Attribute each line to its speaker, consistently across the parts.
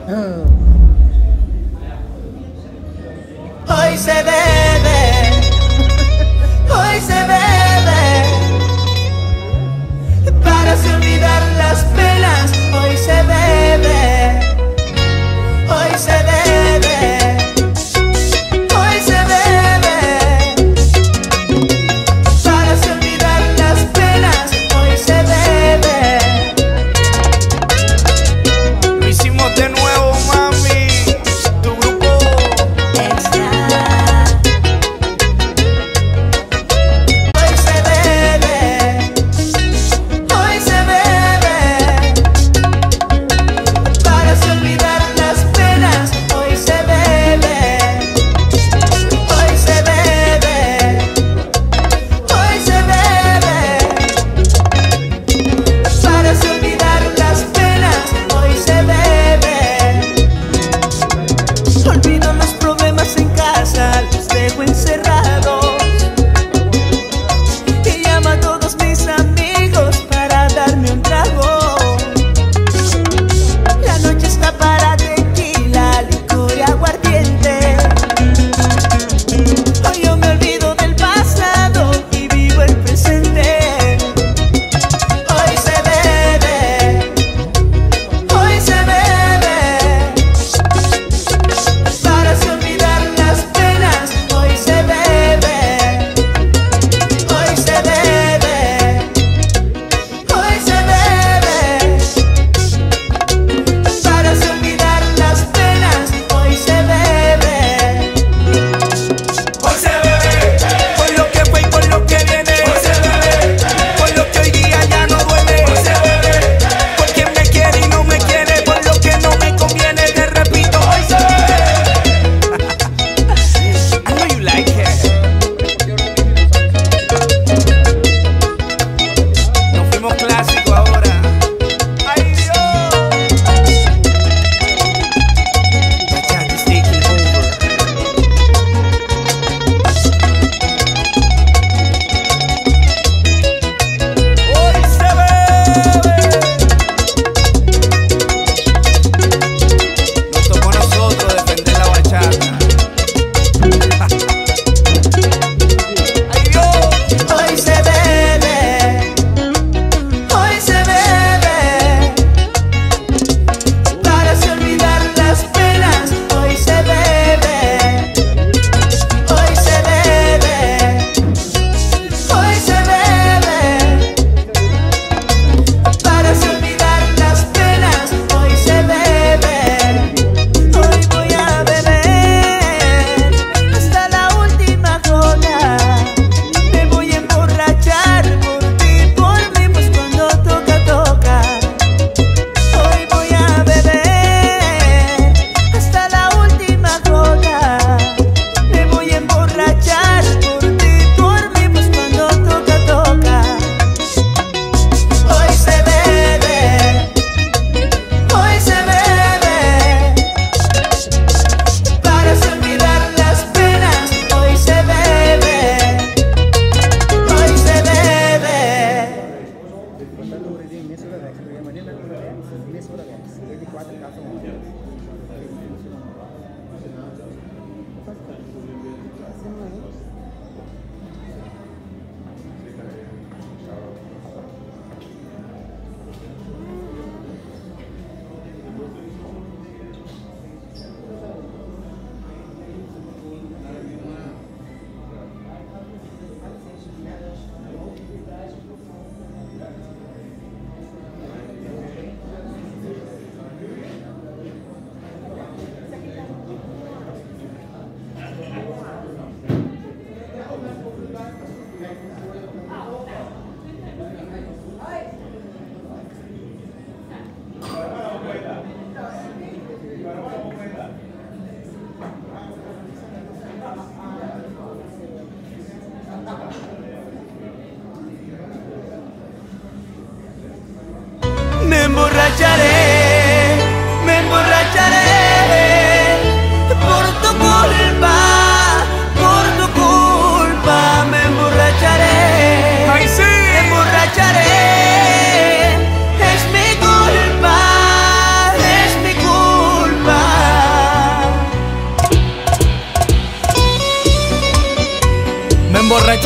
Speaker 1: Hoy se bebe, hoy se bebe, para se olvidar las penas. Hoy se bebe, hoy se bebe, hoy se bebe, para se olvidar las penas. Hoy se bebe.
Speaker 2: Lo hicimos de nuevo, mami. Tu grupo.
Speaker 1: Extra.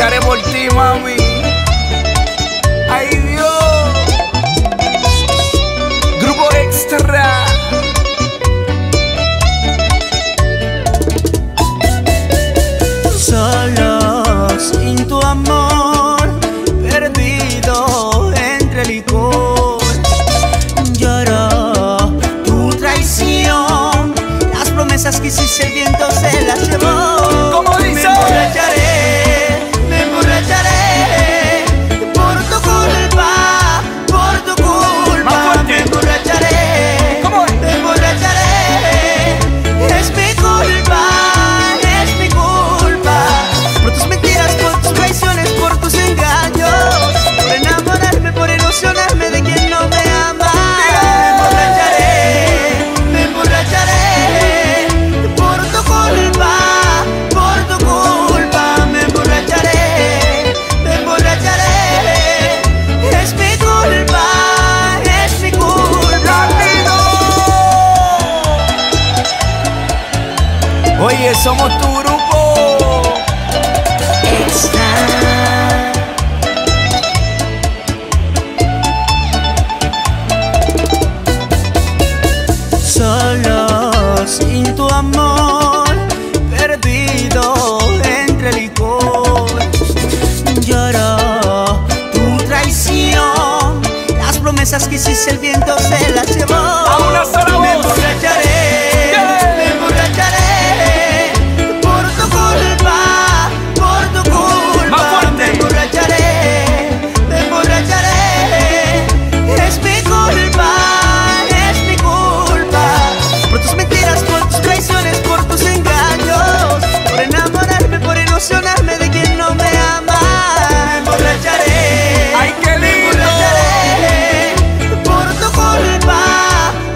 Speaker 2: Lucharé por ti, mami. Ay, Dios. Grupo Extra.
Speaker 1: Solo sin tu amor, perdido entre licor. Lloro tu traición, las promesas que hiciste el viento se las llevó.
Speaker 2: ¿Cómo dice?
Speaker 1: Me emborracharé, me emborracharé por tu culpa, por tu culpa.
Speaker 2: Más fuerte.
Speaker 1: Me emborracharé,
Speaker 2: ¿Cómo es?
Speaker 1: me emborracharé. Es mi culpa, es mi culpa. Por tus mentiras, por tus traiciones, por tus engaños, por enamorarme, por ilusionarme de quien no me ama. Me emborracharé, me emborracharé por tu culpa, por tu culpa. Me emborracharé, me emborracharé. Es mi culpa, es mi culpa.
Speaker 2: ¡Latino! Oye, somos tu grupo.
Speaker 1: Extra. Solo sin tu amor, perdido entre licor. Lloro tu traición, las promesas que hiciste el viento se las llevó.
Speaker 2: A una sola
Speaker 1: Me
Speaker 2: voz.
Speaker 1: emborracharé,
Speaker 2: Yeah.
Speaker 1: me emborracharé por tu culpa, por tu culpa.
Speaker 2: Más fuerte.
Speaker 1: Me emborracharé, me emborracharé. Es mi culpa, es mi culpa. Por tus mentiras, por tus traiciones, por tus engaños, por enamorarme, por ilusionarme de quien no me ama. Me emborracharé.
Speaker 2: ¡Ay, qué
Speaker 1: me
Speaker 2: lindo!
Speaker 1: emborracharé por tu culpa,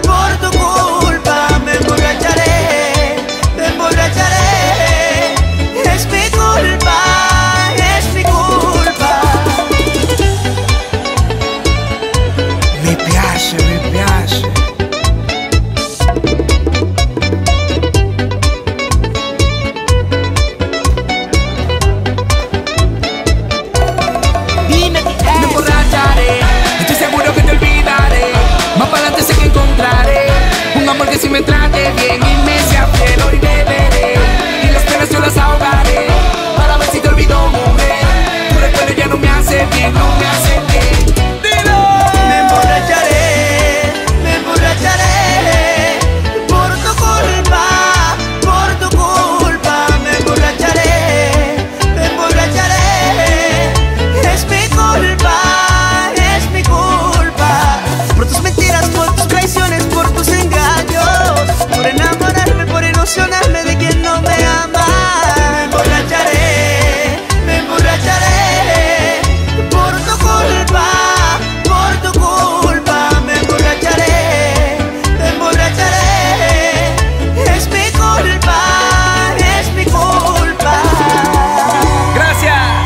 Speaker 1: por tu culpa. Me emborracharé, me emborracharé. Es mi culpa, es mi culpa.
Speaker 2: Mi piace, mi piace.
Speaker 1: Dime qué
Speaker 2: Me emborracharé, estoy seguro que te olvidaré. Más para adelante sé que encontraré un amor que si me trate bien y me sea fiel. Hoy beberé y las penas yo las ahogaré para ver si te olvido, mujer. Tu recuerdo ya no me hace bien, no me hace bien. ¡Dilo!
Speaker 1: Me emborracharé, me emborracharé por tu culpa, por tu culpa. Me emborracharé, me emborracharé. Es mi culpa, es mi culpa. Por tus mentiras, por tus traiciones, por tus engaños, por enamorarme, por ilusionarme de quien no me ama. Me emborracharé, me emborracharé por tu culpa, por tu culpa. Me emborracharé, me emborracharé. Es mi culpa, es mi culpa.
Speaker 2: Gracias.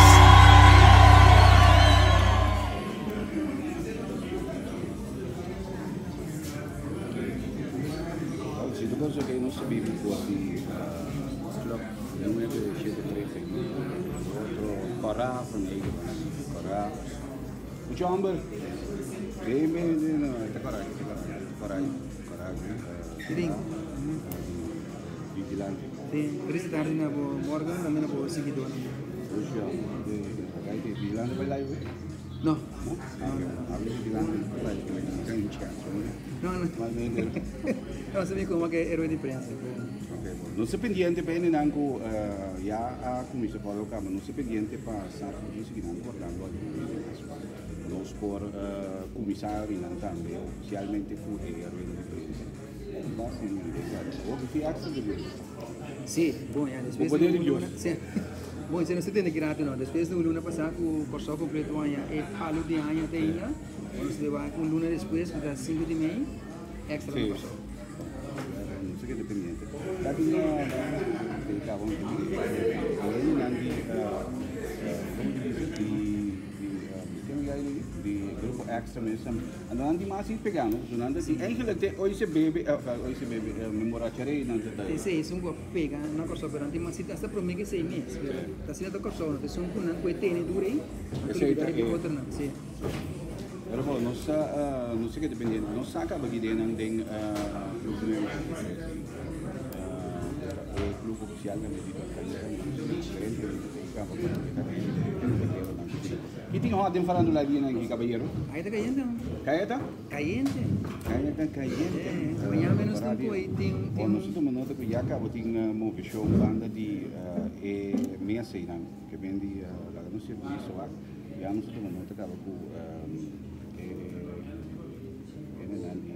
Speaker 3: Si tu pensa ku nos biba for di club 9713, otro Cora van Nederland, Cora. Mucho hambre. Sí, me, no, ta Cora, ta Cora, Cora, Cora, vigilante.
Speaker 4: Si, pero tardi na bo Morgan tambe na bo siguidónan.
Speaker 3: Mucho, de vigilante pa live.
Speaker 4: No.
Speaker 3: No? Ah, vigilante pa live, tin un chance.
Speaker 4: No, no.
Speaker 3: Normalmente.
Speaker 4: No, sabi komo ku e héroe di prensa.
Speaker 3: Ok, bon. Nos ta pendiente pa hendenan ku ya a kuminsá follow kaba. Nos ta pendiente pa sa ku nos kinan wardando algun hende mas pa nos por kuminsá rinan tambe ofisialmente ku e rueda di prensa. Basta un hende, klaro. Hopi fi extra di bes.
Speaker 4: Sí, bon ya despues
Speaker 3: Bo
Speaker 4: di
Speaker 3: poder di
Speaker 4: un
Speaker 3: Dios.
Speaker 4: luna, sí. Bon, esei no se tende grato no. Despues di un luna pasá ku Kòrsou kompleto haña e palu di aña te ainda, nos ta bai un luna despues ku ta sinku di mei, extra na
Speaker 3: Sí.
Speaker 4: Kòrsou.
Speaker 3: No se keda pendiente. Ta tin de cabo di dueñonan di, como te dice, di, di, ken mi di, di Grupo extra mes. Anto nan tin mas i pega no, so nan ta tin eigenlijk te Hoy Se Bebe, Hoy Se Bebe, Me Emborracharé nan ta ta.
Speaker 4: Esei esun ku a pega na Kòrsou, pero nan tin mas i hasta promé ku esei mes, pero ta asina ta Kòrsou, no ta esun ku nan ku e tene duru ei, nan ta lubidá riba e otronan, si.
Speaker 3: Pero bo, nos ta, nos ta keda pendiente, nos sa kaba ki denan den Club 973, e club ofisial tambe di Torcaíta, nos tin diferente hende ta kaba ku nan ta kaba diferente keronan ku tin. Ki tin hot den farándula di nan aki, kabayero?
Speaker 4: Ahí ta kayente, no?
Speaker 3: Kaya ta?
Speaker 4: Kayente.
Speaker 3: Kaya ta kayente.
Speaker 4: Mañana menos tin ku ei tin
Speaker 3: Bon, nos a tuma nota ku ya kaba tin moveshon banda di e mesa einan ke ben di laga nos serviso wak. Ya nos a tuma nota kaba ku e hendenan di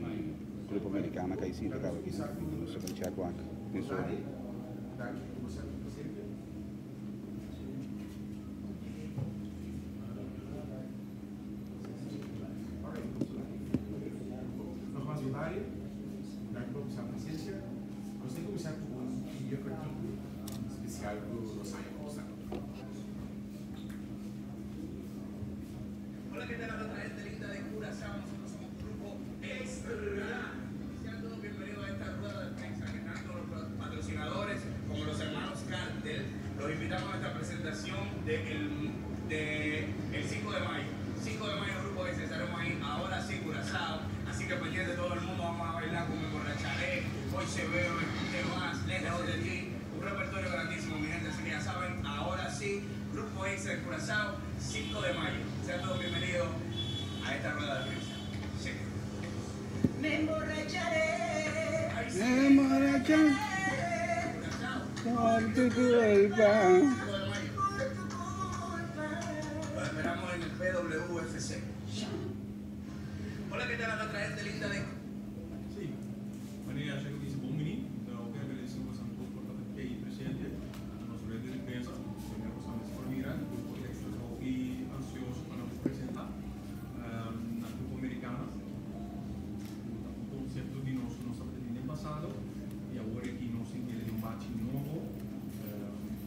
Speaker 3: Club Americano a kai sinta kaba aki nan. Nos a bai chèk wak mesora.
Speaker 5: Nogmaals Rosario, danki pa boso presencia. Nos tin cuminsa cu un video cortico special cu Rosario Costa.
Speaker 2: Hola que tal nuestra gente linda de Curazao, nosotros somos Grupo Extra. Sean todos bienvenidos a esta rueda de prensa que tanto los patrocinadores como los hermanos Cartel los invitamos a esta presentación de el, de el 5 de mayo. 5 de mayo Grupo Extra, estaremos ahí ahora sí Curazao, así que pendiente todo el mundo, vamos a bailar como emborracharé, hoy se bebe, te vas, lejos de ti, un repertorio grandísimo mi gente, así que ya saben, ahora sí, Grupo Extra en Curazao, 5 de mayo. Sean todos bienvenidos a esta rueda de prensa. Sí.
Speaker 1: Me emborracharé.
Speaker 2: Ahí sí.
Speaker 3: Me emborracharé
Speaker 2: Curazao,
Speaker 3: por tu culpa.
Speaker 2: 5 de mayo.
Speaker 1: Por tu culpa.
Speaker 2: Los esperamos en el PWFC. Hola, ¿qué tal a nuestra gente linda de
Speaker 5: Sí, manera ya que dice bon bini, no quiero que les diga por estar aquí presente, nos rueda de prensa, primero estamos por mirar, el grupo extra y ansioso para nos presentar, na Grupo Americana, un concepto di nos nos a teniendo en pasado y awor aki nos tin un bachi nobo,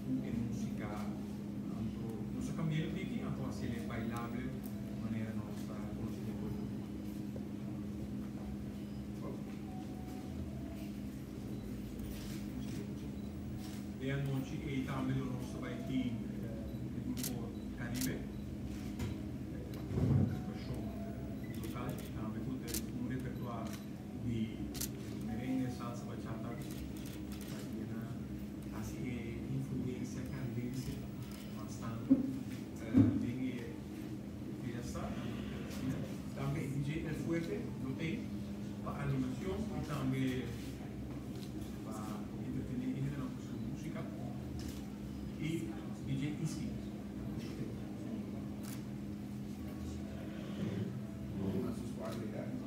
Speaker 5: cu e musica, anto nos a cambia un tiki, anto haciele bailable manera nos ta conoci den pueblo. De anochi ei tambe lo nos ta bai tin e grupo Caribe, actuacion local y tambe cu ta un repertoire di merengue, salsa, bachata pa yena haci e influencia caribense mas tanto den e fiesta. Tambe DJ El Fuerte lo tey pa animacion y tambe pa entretene e hendenan cu su musica y DJ Iski lo tey.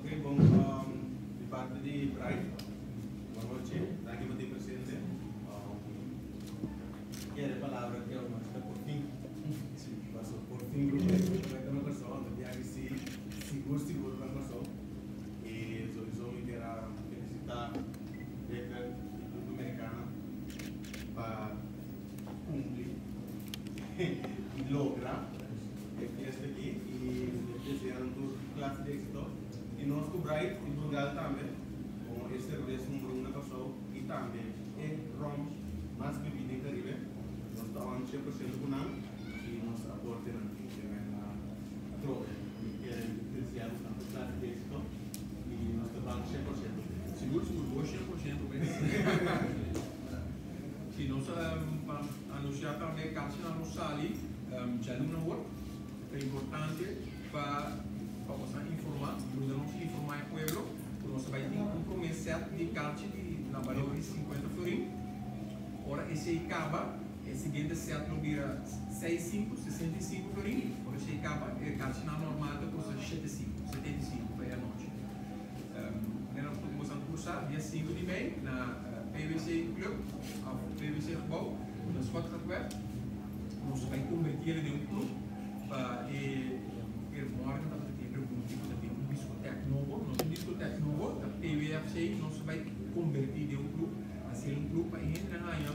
Speaker 6: Ok, bon, di parti di Bright, bon nochi, danki pa tin presente. Kere palabra ke nos ta por fin, si, paso por fin grupo ta na Kòrsou, anto biaha si sigur sigur na Kòrsou. I sowieso mi kier a felisitá Becker i Grupo Americana pa kumpli i logra e fiesta aki i mi ta desea nan tur klase di éksito. I nos ku Bright i Brugal tambe komo e serbes number un na Kòrsou i tambe e ròm mas bibí den Karibe, nos ta on 100% ku nan i nos aportenan ke men atrobe. Mi ke desea nos nan tur klase di éksito i nos ta ban 100%.
Speaker 5: Sigur sigur bo 100% mes. Si nos pa anuncia tambe cachinan lo sali djaluna awor. Ta importante pa pa boso informa, yuda nos informa e pueblo cu nos ta bay tin un prome set di cachi di na balor di 50 florin. Ora esey caba e siguiente set lo bira seis sinku, 65 florin. Ora esey caba e cachinan normal ta custa shete sinku, 75 pa e anochi. Manera nos boso a cursa dia 5 di mei na PWC Club of PWC Gebouw na Schotgatweg. Nos ta bay converti el den un club pa e e morgen tabata tin e pregunta cu ta tin un discoteca nobo. No ta un discoteca nobo, ta PWFC nos ta bay converti den un club, haci el un club pa e hendenan haya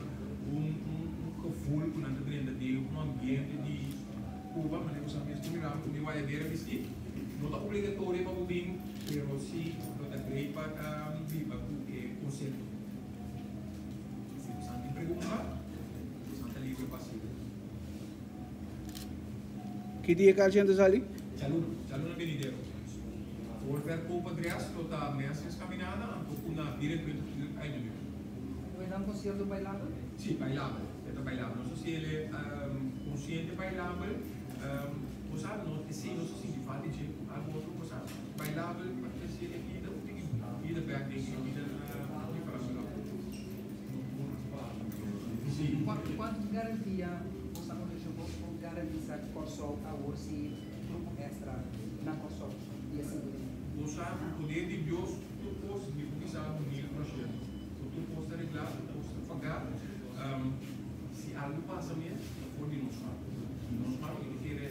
Speaker 5: un un un gevoel cu nan ta drenta den un ambiente di Cuba, manera cu sa mes cu miraba cu mi guayabera bisti. No ta obligatorio pa bo bin, pero si lo ta great pa biba ku e konsepto. Si boso tin pregunta, boso ta libre pa hasié.
Speaker 3: Ki dia karchi nan ta sali?
Speaker 5: Djaluna, djaluna benidero. Voor verkoop adres lo ta Mensens Caminada anto ku na 24 uur uiterlijk.
Speaker 4: Lo e ta un konsierto bailabel?
Speaker 5: Si, bailabel. E ta bailabel. Nos a hasi el konsiente bailabel. Bo sa, no, esei nos a sinti falta dje ku algu otro bo sa. Bailabel pa hasi e bida un tiki bida bèk den e bida di farándula. Si.
Speaker 4: Kuantu garantia bo sa organisashon por garantisa Kòrsou awor si grupo extra na Kòrsou dia sinku di mei?
Speaker 5: Bo sa ku poder di Dios tur kos mi por bisa bo 1000% ku tur kos ta reglá, tur kos ta pagá. Si algu pasa mes ta for di nos man. Di nos man i ta kere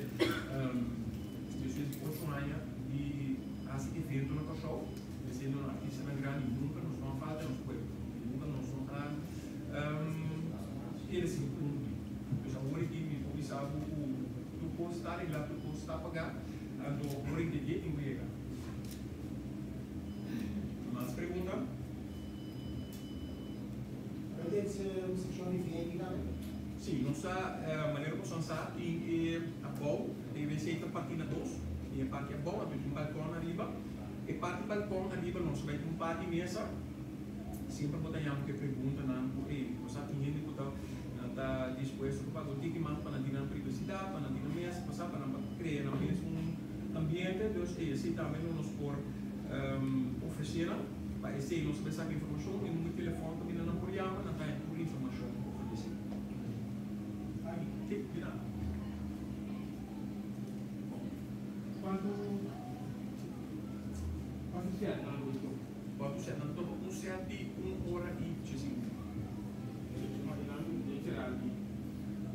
Speaker 5: despues di ocho aña di hasi evento na Kòrsou, tresiendo nan artistanan grandi nunka nos no a falta nos pueblo, nunka nos no a kere sin kumpli. Dus awor aki mi por bisa bo ku tur kos ta reglá, tur kos ta pagá, anto ora i te dje tin ku yega. Mas pregunta? Sí, nos sa, manera ku nos sa, tin e abou, e wc ta partí na dos, tin e parti abou anto tin un balkon ariba. E parti balkon ariba nos bai tin un par di mesa, semper bo ta yama ku e preguntanan ku ey, bo sa tin hende ku ta nan ta dispuesto pa paga un tiki mas pa nan tin nan privasidat, pa nan tin nan mesa, pa sa pa nan pa krea nan mes un ambiente, dus ey así tambe nos por ofresé nan. Pa esei nos ta saka informashon, e number di telefòn kaminda nan por yama, nan ta haña tur informashon over di esei. Sí, di nada. Bon.
Speaker 7: Kuantu kuantu sèt nan lo toka?
Speaker 5: Kuantu sèt nan toka? Un sèt di un ora i diesinku.
Speaker 7: Den será di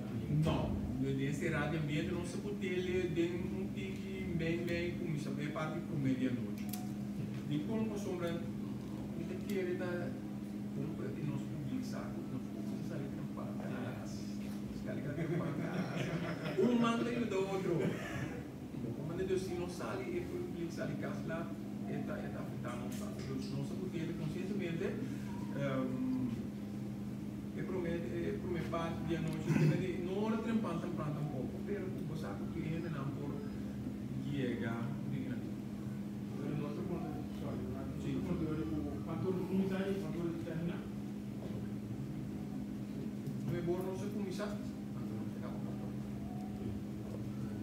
Speaker 7: ambiente?
Speaker 5: No, den será di ambiente nos ta put'el den un tiki mei mei kuminsá e parti promé di anochi. Dikon? Pasobra mi ta kere ta bon pa di nos publik sa ku nos por ta sali trempa kas. Sali ka trempa kas. Un man ta yuda otro. Bo por manda dus si nos sali e publik sali kas la e ta e ta afektá nos tambe. Dus nos ta kere konsientemente e prome e prome parti di anochi no ora trempan tempran tampoko pero ku bo sa ku tur hendenan por yega.
Speaker 7: Pero nos ta conta, sorry, nos ta conta ora cu cuanto ora cuminsa y cuanto ora ta termina.
Speaker 5: Mehor nos a cuminsa, anto nos ta caba cuanto.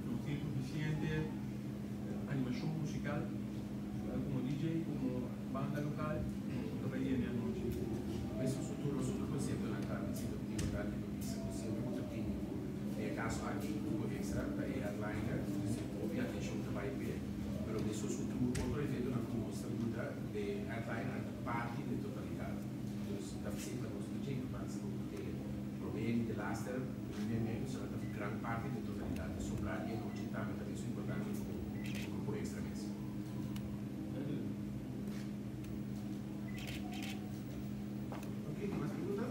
Speaker 5: Nos tin suficiente animacion musical, zowel como DJ como banda local, nos ta bay yena e anochi.
Speaker 8: Mes nos tur nos otro conceptonan ta siendo importante pa bisa cu siempre cu ta bini cu den e caso aki Grupo Extra ta e headliner, dus hopi atencion ta bay p'e. Pero mesun su tur otro eventonan ku nos ta yuda de headliner ta parti den totalidat. Dus ta p'esei pa nos mucha importancia pa ku te promé ni te laster primer mes pasobra ta gran parti den totalidat. E sobrá di anochi tambe ta mesun importante ku e grupo extra mes.
Speaker 6: Ok, tin mas pregunta?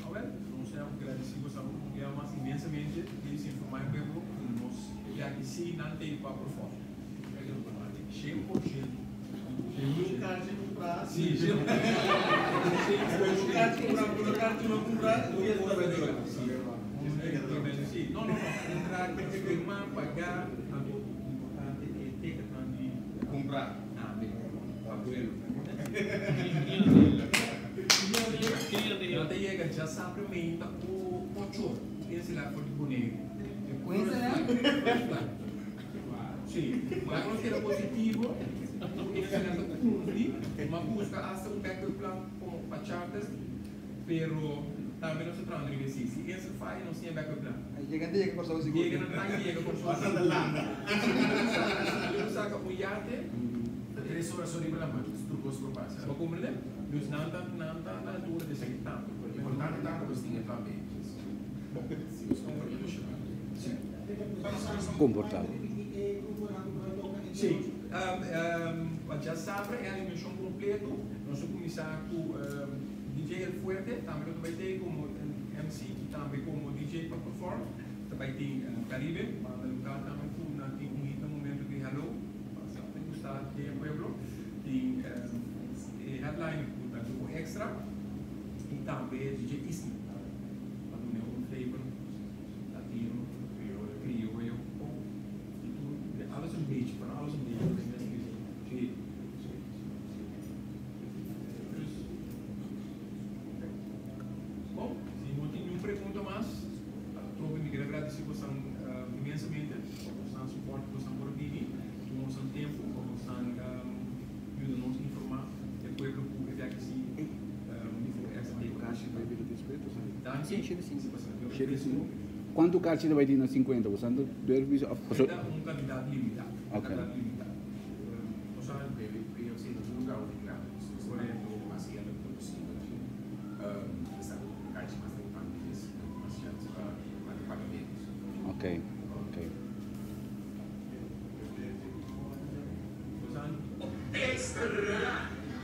Speaker 5: Awel, nos ta gradisí boso un bia mas inmensamente di desinformá e pueblo ku nos ya ki sí nan tei pa por fòrti. 100%.
Speaker 6: Un karchi kumprá.
Speaker 5: Sí, 100%.
Speaker 6: Un karchi kumprá, un karchi no kumprá, fiesta bai dura.
Speaker 5: Sí, no, no, no. Kumprá, firmá, pagá, anto importante e ticketnan di
Speaker 6: Kumprá.
Speaker 5: Tambe, pa pueblo. Nan ta yega djasabra meinta ku ocho or ku Inselaar for di Boneiru.
Speaker 4: Ku Inselaar?
Speaker 5: Sí, ma nos keda positivo ku Inselaar ta kumpli. Mi a buska asta un backup plan komo pa charters, pero tambe nos ta trahando riba esei. Si Insel faya nos tin e backup plan.
Speaker 4: Yega nan ta yega Kòrsou sigur.
Speaker 5: Yega nan ta yega Kòrsou sigur. Si saka un yate.
Speaker 8: Ta tres ora so riba laman, tur kos por pasa.
Speaker 5: Bo komprende? Dus nan ta nan ta na altura di esaki tantu.
Speaker 8: Importante ta ku nos tin e plan B. Si nos no por ilusioná.
Speaker 5: Si.
Speaker 3: Komportá.
Speaker 5: Si. Pa djasabra e animashon kompleto. Nos a kuminsá ku DJ El Fuerte, tambe lo ta bai tei komo MC i tambe komo DJ pa perform. perform. Tambe tin Caribe, banda local tambe cu nan tin un hit na momento di Hello, bastante gusta den e pueblo. Tin e headline cu ta Grupo Extra y tambe DJ Ismi pa duna un flavor latino, crioyo, di tur, di alles un beetje, van alles un beetje. Si, si, si. Dus, bon, si no tin ningun pregunta mas, atrobe mi quier agradeci bosan inmensamente pa bosan support cu bosan por bini, tuma bosan tempo pa bosan yuda nos informa e pueblo cu e biaha si Danki.
Speaker 3: Cuanto carchi ta bay tin na 50? Bosan ta durf bisa of
Speaker 5: Ta un cantidad limita.
Speaker 3: Ok. Ok, ok.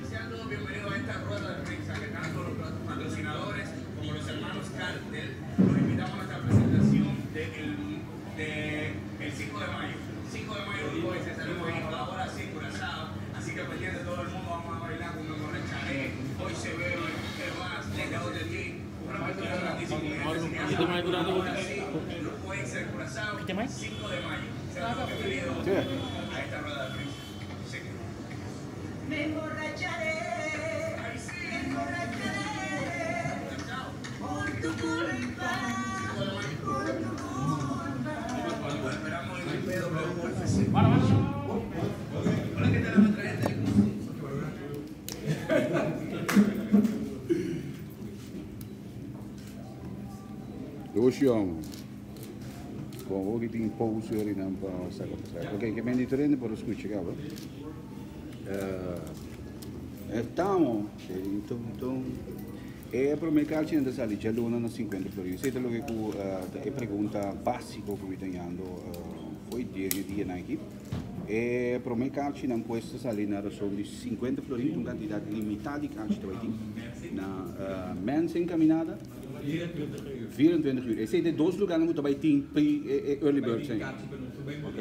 Speaker 2: Sean todos bienvenidos a esta rueda de prensa que tanto los patrocinadores como los hermanos Cartel los invitamos a nuestra presentación del de el 5 de mayo. 5 de mayo, grupo S, estaremos ahí ahora sí, Curazao. Así que pendiente todo el mundo, vamos a bailar con mi emborracharé. Hoy se bebe, ¿qué más? Lejos de ti. Un repertorio grandísimo. Así que ya saben, ahora sí, Grupo X de Curazao, 5 de mayo. Sean todos bienvenidos a esta rueda de prensa. Sí.
Speaker 1: Me emborracharé, me emborracharé por tu culpa, por tu culpa.
Speaker 2: Los esperamos en el PWFC. Hola, ¿qué tal nuestra gente?
Speaker 3: Lucian. Bon, hopi tin pose orinan pa saca pa Ok, ke men diferente por escucha caba. Estamos. Tum, tum. E prome carchi nan ta sali djaluna na 50 florin. Esei ta loke ku ta e pregunta básiko ku mi ta yando fo'i dia di e dianan aki. E prome carchi nan pues ta sali na rason di 50 florin, un kantidat limitá di carchi ta bai tin na Mens Encaminada. 24 uur. Esei ta e dos lugarnan ku ta bai tin pri e early bird
Speaker 5: Bai tin carchi pero nos no bai
Speaker 3: Ok.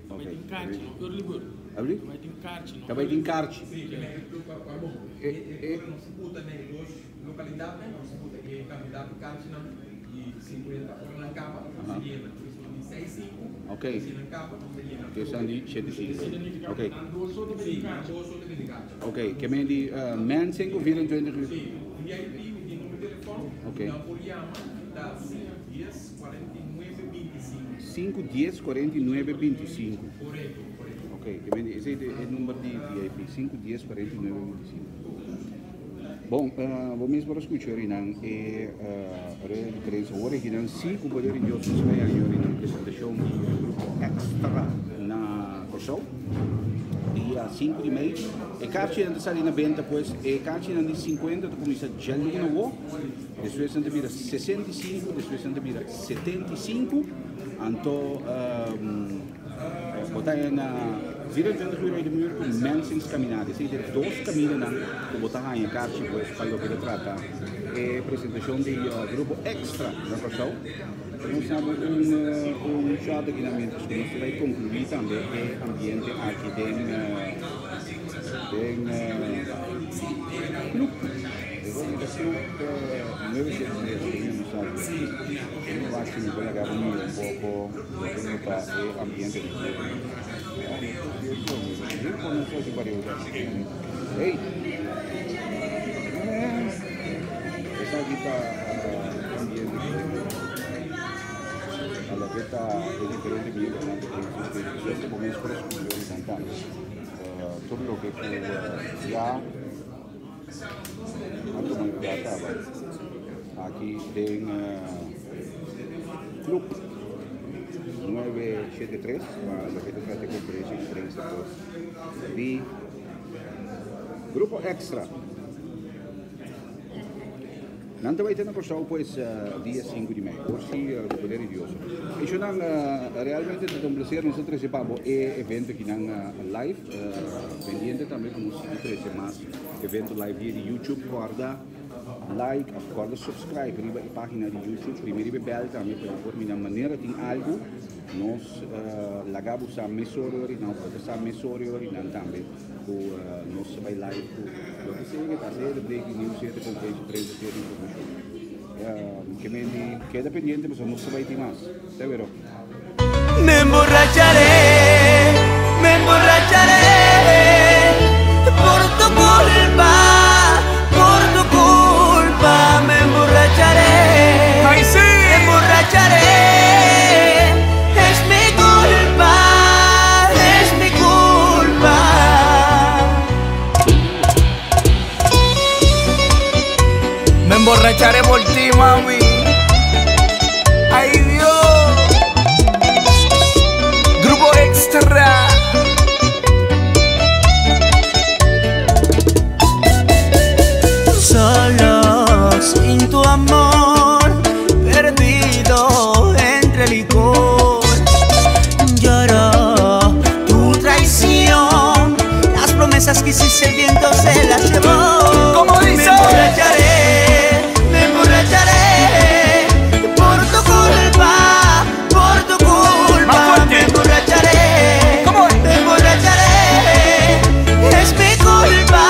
Speaker 7: Ta bai tin karchi, no early bird.
Speaker 3: Abri?
Speaker 7: Ta bai tin karchi, no
Speaker 3: Ta bai tin karchi.
Speaker 5: Sí, bon, e ora nos buta na e dos localidadnan, nos buta e cantidad di karchinan di 50 ora nan caba, nos ta yena. Por eso di seis sinku, si nan caba, nos ta yena.
Speaker 3: Ke esnan di shete sinku. Ok.
Speaker 7: Nan dos so ta bini
Speaker 5: Sí, nan
Speaker 7: karchi.
Speaker 5: dos so ta bini karchi.
Speaker 3: Ok, ke men di mensen ku 24 uur.
Speaker 5: Sí, VIP mi tin number telefon, nan por yama ta 5 10 49 25.
Speaker 3: Sinku dies kuarenta i nuebe binti i sinku.
Speaker 5: Korekto, korekto.
Speaker 3: Ok, ke men di esei ta e number di VIP, sinku dies kuarenta i nuebe binti i sinku. Bon, bo mes por a skucha orinan e rueda di prensa awor ekinan si ku poder di Dios nos bai haña orinan presentashon di e grupo Extra na Kòrsou dia sinku di mei. E karchinan ta sali na benta pues e karchinan di sinkuenta ta kuminsá djaluna awor. Despues nan ta bira 65, despues nan ta bira 75, anto bo ta na 24 uur uit de muur ku Mensing's Caminada. Esei ta e dos kamindanan ku bo ta haña karchi pues pa loke ta trata e presentashon di Grupo Extra na Kòrsou. Nos haba un un shot aki nan mientras ku nos ta bai konkluí tambe e ambiente aki den den Club. E gobierno ta club nueve siete tres cu mi no sabi e mi wak si mi por laga bo mira un poco loke no ta e ambiente di club. Hey! Esaki ta ambiente di club. A loke ta e diferente miembronan cu tin su experiencia bo mes por escucha ora nan ta tur loke cu ya. A tuma lugar caba aki den Club 973 pa loke ta trata e conferencia di prensa pues di Grupo Extra. Nan ta bai ta na Kòrsou pues dia sinku di mei, por si ku poder di Dios. Eshonan realmente ta un placer nos a trese pa bo e evento akinan live. Pendiente tambe pa nos sigui trese mas evento live via di YouTube. Kòrda like òf kòrda subscribe riba e página di YouTube. Primi riba e bèl tambe pa bo por mira manera tin algu nos laga bo sa mesora ori nan òf bo ta sa mesora ori nan tambe ku nos ta bai live ku loke sea ke ta sea ta breaking news sea ta konferensia di prensa sea ta informashon. Ke men di keda pendiente pasobra nos ta bai tin mas. Te wero.
Speaker 1: Me emborracharé, me emborracharé por tu culpa, por tu culpa me emborracharé.
Speaker 2: Ay, sí.
Speaker 1: Me emborracharé, es mi culpa, es mi culpa.
Speaker 2: Me emborracharé por ti, mami. Ay, Dios. Grupo Extra.
Speaker 1: Solo sin tu amor, perdido entre licor. Lloro tu traición, las promesas que hiciste el viento se las llevó.
Speaker 2: ¿Cómo dice?
Speaker 1: Me emborracharé, me emborracharé por tu culpa, por tu culpa.
Speaker 2: Más fuerte.
Speaker 1: Me emborracharé,
Speaker 2: ¿Cómo es?
Speaker 1: me emborracharé. Es mi culpa,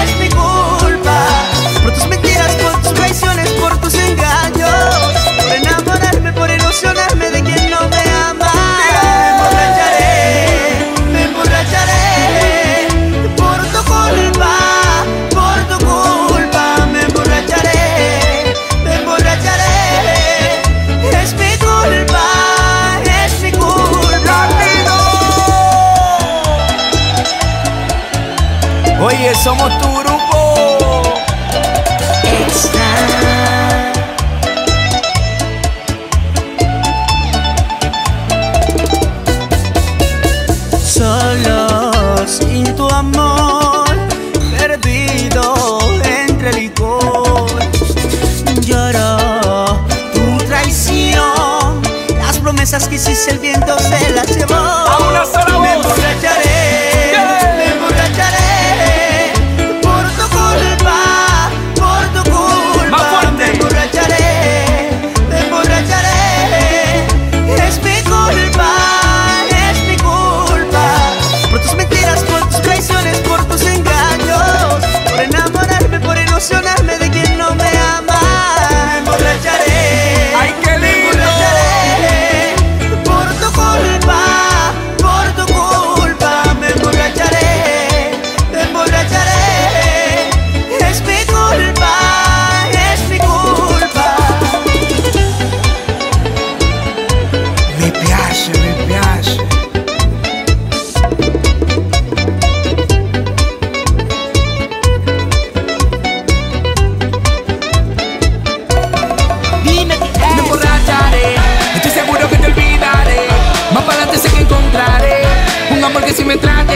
Speaker 1: es mi culpa. Por tus mentiras, por tus traiciones, por tus engaños, por enamorarme, por ilusionarme de quien no me ama. Me emborracharé, me emborracharé por tu culpa, por tu culpa. Me emborracharé, me emborracharé. Es mi culpa, es mi culpa.
Speaker 2: Oye, somos tu grupo.
Speaker 1: Extra. Solo sin tu amor, perdido entre licor. Lloro tu traición, las promesas que hiciste el viento se las llevó.
Speaker 2: A una sola
Speaker 1: Me
Speaker 2: voz.
Speaker 1: emborracharé,
Speaker 2: Yeah.
Speaker 1: me emborracharé por tu culpa, por tu culpa.
Speaker 2: Más fuerte.
Speaker 1: Me emborracharé, me emborracharé. Es mi culpa, es mi culpa. Por tus mentiras, por tus traiciones, por tus engaños, por enamorarme, por ilusionarme de quien no me ama. Me emborracharé.
Speaker 2: ¡Ay, qué
Speaker 1: me
Speaker 2: lindo!
Speaker 1: emborracharé por tu culpa, por tu culpa. Me emborracharé, me emborracharé. Es mi culpa, es mi culpa.
Speaker 2: Mi piace, mi piace.
Speaker 1: Dime que
Speaker 2: Me emborracharé, estoy seguro que te olvidaré. Más para adelante sé que encontraré un amor que si me trate